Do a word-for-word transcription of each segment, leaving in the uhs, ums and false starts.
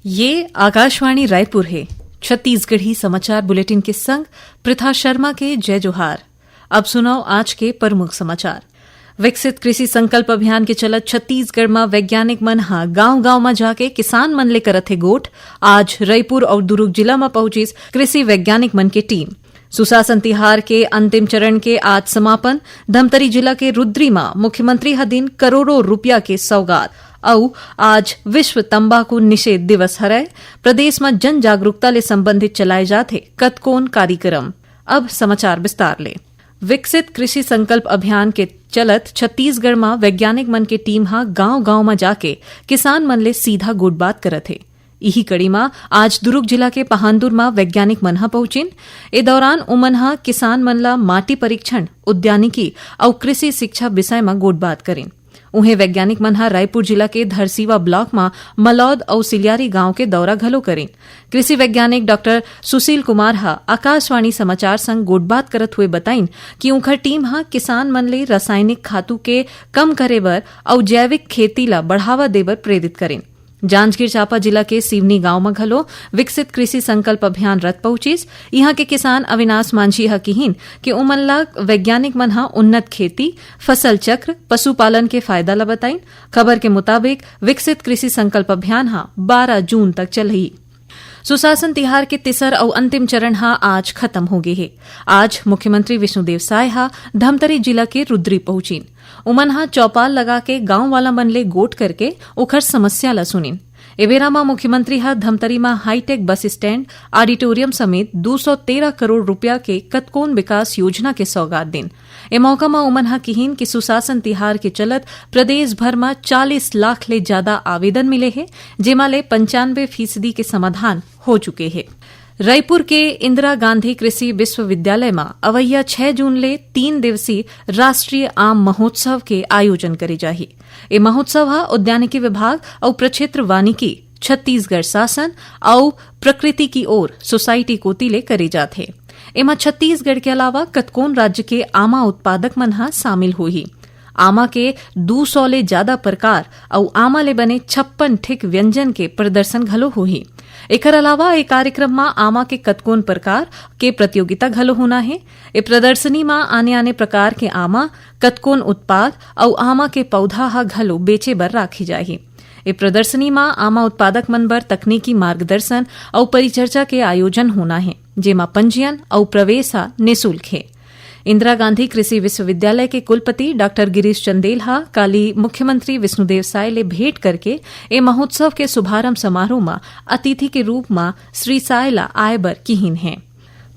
ये आकाशवाणी रायपुर हे। छत्तीसगढ़ी समाचार बुलेटिन के संग पृथा शर्मा के जय जोहार। अब सुनव आज के प्रमुख समाचार। विकसित कृषि संकल्प अभियान के चलत छत्तीसगढ़ म वैज्ञानिक मन ह गांव-गांव म जाके किसान मन ले करत हे गोठ। आज रईपुर अउ दुरूग जिला म पहुंचिस कृषि वैज्ञानिक मन के टीम। सुशासन तिहार के अंतिम चरण के आज समापन। धमतरी जिला के रुद्री म मुख्यमंत्री ह दिन करोड़ों रुपया के सौगात। अउ आज विश्व तंबाकू निषेध दिवस हरय। प्रदेश म जन जागरूकता ले संबंधित चलाए जात हे कतकोन कार्यक्रम। अब समाचार विस्तार ले। विकसित कृषि संकल्प अभियान के चलत छत्तीसगढ़ म वैज्ञानिक मन के टीम ह गांव-गांव म जाके किसान मन ले सीधा गोठबात करत हे। इही कड़ी म आज दुरूग जिला के पहांदुर म वैज्ञानिक मन ह पहुंचिन। ए दौरान उमन ह किसान मन ल माटी परीक्षण, उद्यानिकी अउ कृषि शिक्षा विषय म गोठबात करिन। उहें, वैज्ञानिक मन ह रायपुर जिला के धरसीवा ब्लॉक म मलौद अउ सिलियारी गांव के दौरा घलो करिन। कृषि वैज्ञानिक डॉक्टर सुशील कुमार ह आकाशवाणी समाचार संग गोठबात करत हुए बताइन कि उंखर टीम ह किसान मन ले रासायनिक खातू के कम करे बर अउ जैविक खेती ल बढ़ावा दे बर प्रेरित करिन। जांजगीर चांपा जिला के सिवनी गांव म घलो विकसित कृषि संकल्प अभियान रथ पहुंचिस। इहां के किसान अविनाश मांझी ह किहिन कि उमन ला वैज्ञानिक मन ह उन्नत खेती, फसल चक्र, पशुपालन के फायदा ला बताइन। खबर के मुताबिक, विकसित कृषि संकल्प अभियान ह बारह जून तक चलही। सुशासन तिहार के तीसर अउ अंतिम चरण ह आज खत्म हो गे हे। आज मुख्यमंत्री विष्णुदेव साय ह धमतरी जिला के रुद्री पहुंचिन। उमन ह चौपाल लगा के गांव वाला मन ले गोठ करके ओखर समस्या ल सुनिन। ए बेरा म मुख्यमंत्री ह धमतरी म हाईटेक बस स्टैंड, ऑडिटोरियम समेत दू सौ तेरह करोड़ रुपया के कतकोन विकास योजना के सौगात दिन। ए मौका म उमन ह किहिन कि सुशासन तिहार के चलत प्रदेश भर म चालीस लाख ले जादा आवेदन मिले हे, जेमा ले पंचानवे फीसदी के समाधान हो चुके हे। रईपुर के इंदिरा गांधी कृषि विश्वविद्यालय म अवइया छह जून ले तीन दिवसीय राष्ट्रीय आम महोत्सव के आयोजन करे जाही। ए महोत्सव ह उद्यानिकी विभाग अउ प्रक्षेत्र वानिकी, छत्तीसगढ़ शासन अउ प्रकृति की ओर सोसाइटी कोति ले करे जात हे। एमा छत्तीसगढ़ के अलावा कतकोन राज्य के आमा उत्पादक मन ह शामिल होही। आमा के दू सौ ले जादा प्रकार अउ आमा ले बने छप्पन ठिक व्यंजन के प्रदर्शन घलो होही। एखर अलावा ए कार्यक्रम म आमा के कतकोन प्रकार के प्रतियोगिता घलो होना हे। ए प्रदर्शनी म आने-आने प्रकार के आमा, कतकोन उत्पाद अउ आमा के पौधा ह घलो बेचे बर राखे जाही। ए प्रदर्शनी म आमा उत्पादक मन बर तकनीकी मार्गदर्शन अउ परिचर्चा के आयोजन होना हे, जेमा पंजीयन अउ प्रवेश ह निशुल्क हे। इंदिरा गांधी कृषि विश्वविद्यालय के कुलपति डॉक्टर गिरीश चंदेल ह काली मुख्यमंत्री विष्णुदेव साय ले भेंट करके ए महोत्सव के शुभारंभ समारोह म अतिथि के रूप म श्री साय ला आय बर किहिन हे।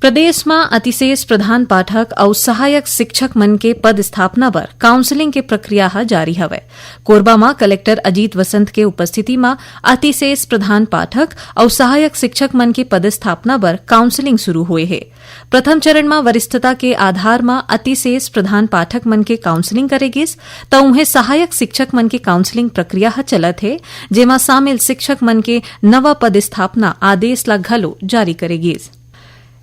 प्रदेश म अतिशेष प्रधान पाठक अउ सहायक शिक्षक मन के पद स्थापना बर काउंसलिंग के प्रक्रिया ह जारी हवय। कोरबा म कलेक्टर अजीत वसंत के उपस्थिति म अतिशेष प्रधान पाठक अउ सहायक शिक्षक मन के पद स्थापना बर काउंसलिंग शुरू होए हे। प्रथम चरण म वरिष्ठता के आधार म अतिशेष प्रधान पाठक मन के काउंसलिंग करे गिस, त उहें सहायक शिक्षक मन के काउंसलिंग प्रक्रिया ह चलत हे, जेमा शामिल शिक्षक मन के नवा पद स्थापना आदेश ला घलो जारी करे गिस।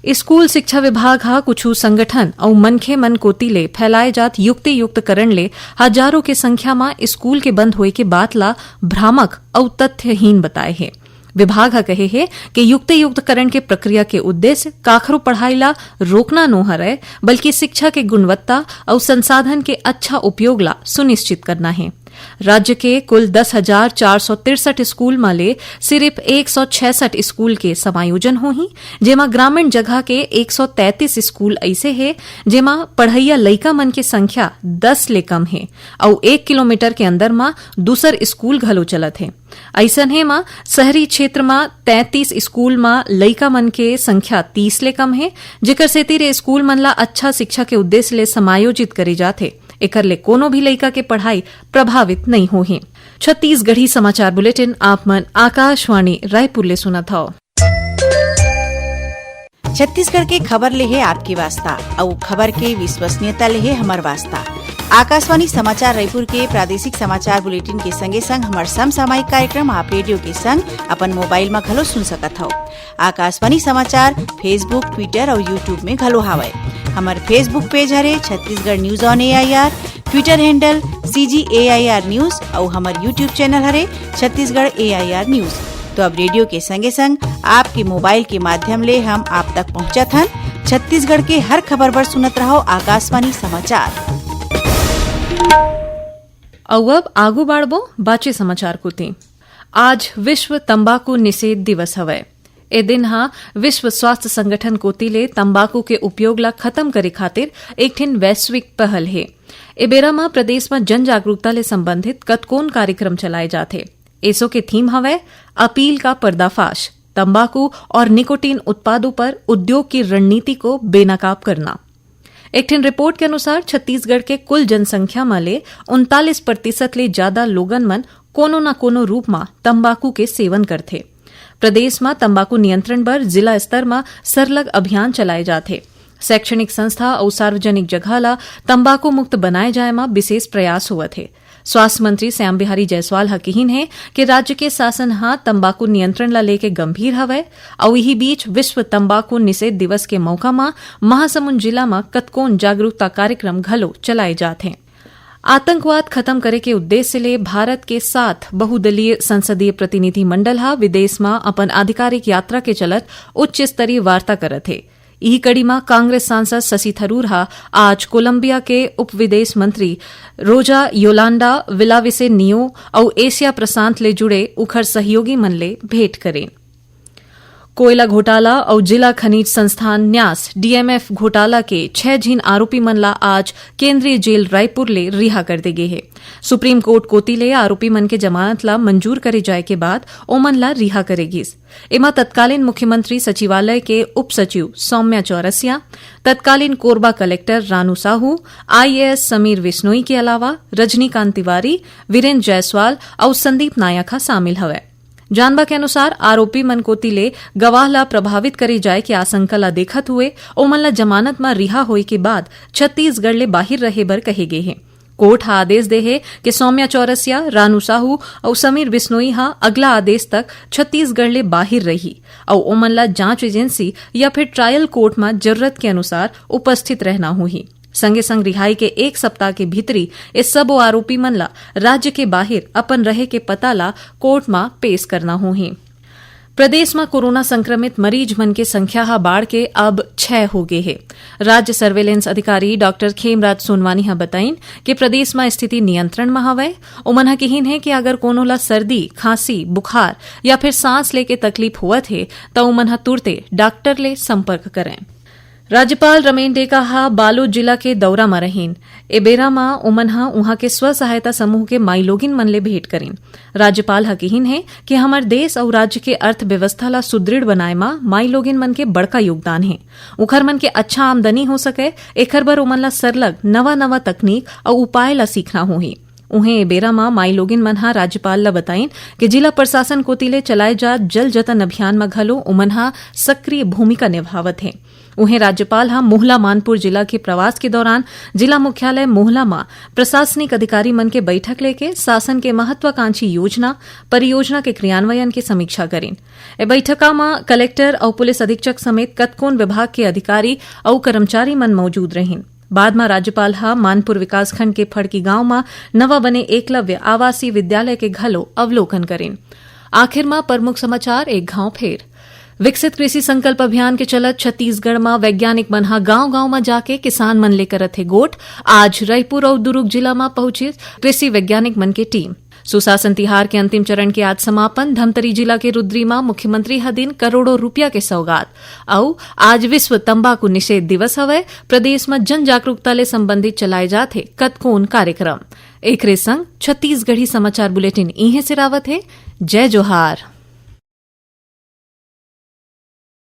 स्कूल शिक्षा विभाग ह कुछु संगठन अउ मनखे मन कोति ले फैलाए जात युक्तियुक्तकरण ले हजारों के संख्या म स्कूल के बंद होए के बात ला भ्रामक अउ तथ्यहीन बताए हे। विभाग ह कहे हे कि युक्तियुक्तकरण के प्रक्रिया के उद्देश्य काखरो पढ़ाई ला रोकना नो हरय, बल्कि शिक्षा के गुणवत्ता अउ संसाधन के अच्छा उपयोग ला सुनिश्चित करना हे। राज्य के कुल दस हजार चार सौ तिरसठ स्कूल म ले सिरिफ एक सौ छियासठ स्कूल के समायोजन होही, जेमा ग्रामीण जगह के एक सौ तैंतीस स्कूल अइसे हे, जेमा पढ़इया लइका मन के संख्या दस ले कम हे अउ एक किलोमीटर के अंदर म दूसर स्कूल घलो चलत हे। अइसने म शहरी क्षेत्र म तैंतीस स्कूल म लइका मन के संख्या तीस ले कम हे, जेकर सेती रे स्कूल मन ला अच्छा शिक्षा के उद्देश्य ले समायोजित करे जाथे। एकर ले कोनो भी लइका के पढ़ाई प्रभावित नइ होही। छत्तीसगढ़ी समाचार बुलेटिन आप मन आकाशवाणी रायपुर ले सुनत हव। छत्तीसगढ़ के खबर ले हे आपके वास्ता, अउ खबर के विश्वसनीयता ले हे हमर वास्ता। आकाशवाणी समाचार रायपुर के प्रादेशिक समाचार बुलेटिन के संगे संग हमर समसामयिक कार्यक्रम आप रेडियो के संग अपन मोबाइल म घलो सुन सकत हव। आकाशवाणी समाचार Facebook, Twitter अउ YouTube में घलो हावय। हमर Facebook पेज हरे Chhattisgarh news on AIR, Twitter handle CG AIR news अउ हमर YouTube चैनल हरे छत्तीसगढ़ एआईआर न्यूज। तो अब रेडियो के संगे संग आपके मोबाइल के माध्यम ले हम आप तक पहुंचत हन। छत्तीसगढ़ के हर खबर बर सुनत रहो आकाशवाणी समाचार। अउ अब आगू बाढ़बो बाचे समाचार कोति। आज विश्व तंबाकू निषेध दिवस हवय। ए दिन ह विश्व स्वास्थ्य संगठन कोति ले तंबाकू के उपयोग ला खत्म करे खातिर एक ठिन वैश्विक पहल हे। ए बेरा म प्रदेश म जन जागरूकता ले संबंधित कतकोन कार्यक्रम चलाए जाथे। एसो के थीम हवय अपील का पर्दाफाश, तंबाकू और निकोटीन उत्पादों पर उद्योग की रणनीति को बेनकाब करना। एक ठिन रिपोर्ट के अनुसार छत्तीसगढ़ के कुल जनसंख्या म ले उनतालीस प्रतिशत ले ज्यादा लोगन मन कोनो न कोनो रूप म तंबाकू के सेवन करथे। प्रदेश म तंबाकू नियंत्रण बर जिला स्तर म सरलग अभियान चलाए जाथे। शैक्षणिक संस्था अउ सार्वजनिक जगह ल तंबाकू मुक्त बनाए जाए म विशेष प्रयास होवत हे। स्वास्थ्य मंत्री श्याम बिहारी जायसवाल ह किहिन हे कि राज्य के शासन ह तंबाकू नियंत्रण ल लेके गंभीर हवय। अउ इही बीच विश्व तंबाकू निषेध दिवस के मौका म महासमुंद जिला म कतकोन जागरूकता कार्यक्रम घलो चलाए जात हे। आतंकवाद खत्म करे के उद्देश्य ले भारत के साथ बहुदलीय संसदीय प्रतिनिधि मंडल ह विदेश म अपन आधिकारिक यात्रा के चलत उच्च स्तरीय वार्ता करत हे। इही कड़ी म कांग्रेस सांसद शशि थरूर ह आज कोलंबिया के उप विदेश मंत्री रोजा योलांडा विलाविसे नियो अउ एशिया प्रशांत ले जुड़े उखर सहयोगी मन ले भेंट करें। कोयला घोटाला अउ जिला खनिज संस्थान न्यास डीएमएफ घोटाला के छह झिन आरोपी मन ला आज केंद्रीय जेल रायपुर ले रिहा कर दे गे हे। सुप्रीम कोर्ट कोति ले आरोपी मन के जमानत ला मंजूर करे जाए के बाद ओमन ला रिहा करे गिस। एमा तत्कालीन मुख्यमंत्री सचिवालय के उप सचिव सौम्या चौरसिया, तत्कालीन कोरबा कलेक्टर रानू साहू, आईएएस समीर विश्नोई के अलावा रजनीकांत तिवारी, वीरेंद्र जायसवाल अउ संदीप नायक ह शामिल हवय। जानबा के अनुसार, आरोपी मन कोति ले गवाह ला प्रभावित करे जाए के आशंका ला देखत हुए ओमन ला जमानत म रिहा होए के बाद छत्तीसगढ़ ले बाहिर रहे बर कहे गे हे। कोर्ट ह आदेश दे हे कि सौम्या चौरसिया, रानू साहू अउ समीर बिश्नोई ह अगला आदेश तक छत्तीसगढ़ ले बाहिर रही अउ ओमन ला जांच एजेंसी या फिर ट्रायल कोर्ट म जरूरत के अनुसार उपस्थित रहना होही। संगे संग रिहाई के एक सप्ताह के भीतरी ए सबो आरोपी मन ला राज्य के बाहिर अपन रहे के पता ला कोर्ट म पेश करना होही। प्रदेश म कोरोना संक्रमित मरीज मन के संख्या ह बाढ़ के अब छह हो गे हे। राज्य सर्वेलेंस अधिकारी डॉक्टर खेमराज सोनवानी ह बताइन कि प्रदेश म स्थिति नियंत्रण म हवय। ओमन ह किहिन हे कि अगर कोनो ला सर्दी, खांसी, बुखार या फिर सांस लेके तकलीफ होवत हे, त ओमन ह तुरते डॉक्टर ले संपर्क करें। राज्यपाल रमेन डेका ह बालोद जिला के दौरा म रहिन। ए बेरा म ओमन ह उहां के स्व सहायता समूह के माईलोगिन मन ले भेंट करिन। राज्यपाल ह किहिन हे कि हमर देश अउ राज्य के अर्थव्यवस्था ला सुदृढ़ बनाए म माईलोगिन मन के बड़का योगदान हे। उखर मन के अच्छा आमदनी हो सकय, एखर बर ओमन ला सरलग नवा-नवा तकनीक अउ उपाय ला सीखना होही। उहें, ए बेरा म माईलोगिन मन ह राज्यपाल ल बताइन कि जिला प्रशासन कोति ले चलाए जात जल जतन अभियान म घलो ओमन ह सक्रिय भूमिका निभावत हे। उहें, राज्यपाल ह मोहला मानपुर जिला के प्रवास के दौरान जिला मुख्यालय मोहला म प्रशासनिक अधिकारी मन के बैठक लेके शासन के महत्वाकांक्षी योजना, परियोजना के क्रियान्वयन के समीक्षा करिन। ए बैठका म कलेक्टर अउ पुलिस अधीक्षक समेत कतकोन विभाग के अधिकारी अउ कर्मचारी मन मौजूद रहिन। बाद म राज्यपाल ह मानपुर विकासखंड के फड़की गांव म नवा बने एकलव्य आवासीय विद्यालय के घलो अवलोकन करिन। आखिर म प्रमुख समाचार एक घांव फेर। विकसित कृषि संकल्प अभियान के चलत छत्तीसगढ़ म वैज्ञानिक मन ह गांव-गांव म जाके किसान मन ले करत हे गोठ। आज रईपुर अउ दुरूग जिला म पहुंचिस कृषि वैज्ञानिक मन के टीम। सुशासन तिहार के अंतिम चरण के आज समापन। धमतरी जिला के रुद्री म मुख्यमंत्री ह दिन करोड़ों रुपया के सौगात। अउ आज विश्व तंबाकू निषेध दिवस हवय। प्रदेश म जन जागरूकता ले संबंधित चलाए जात हे कतकोन कार्यक्रम। एकरे संग छत्तीसगढ़ी समाचार बुलेटिन इहें सिरावत हे। जय जोहार।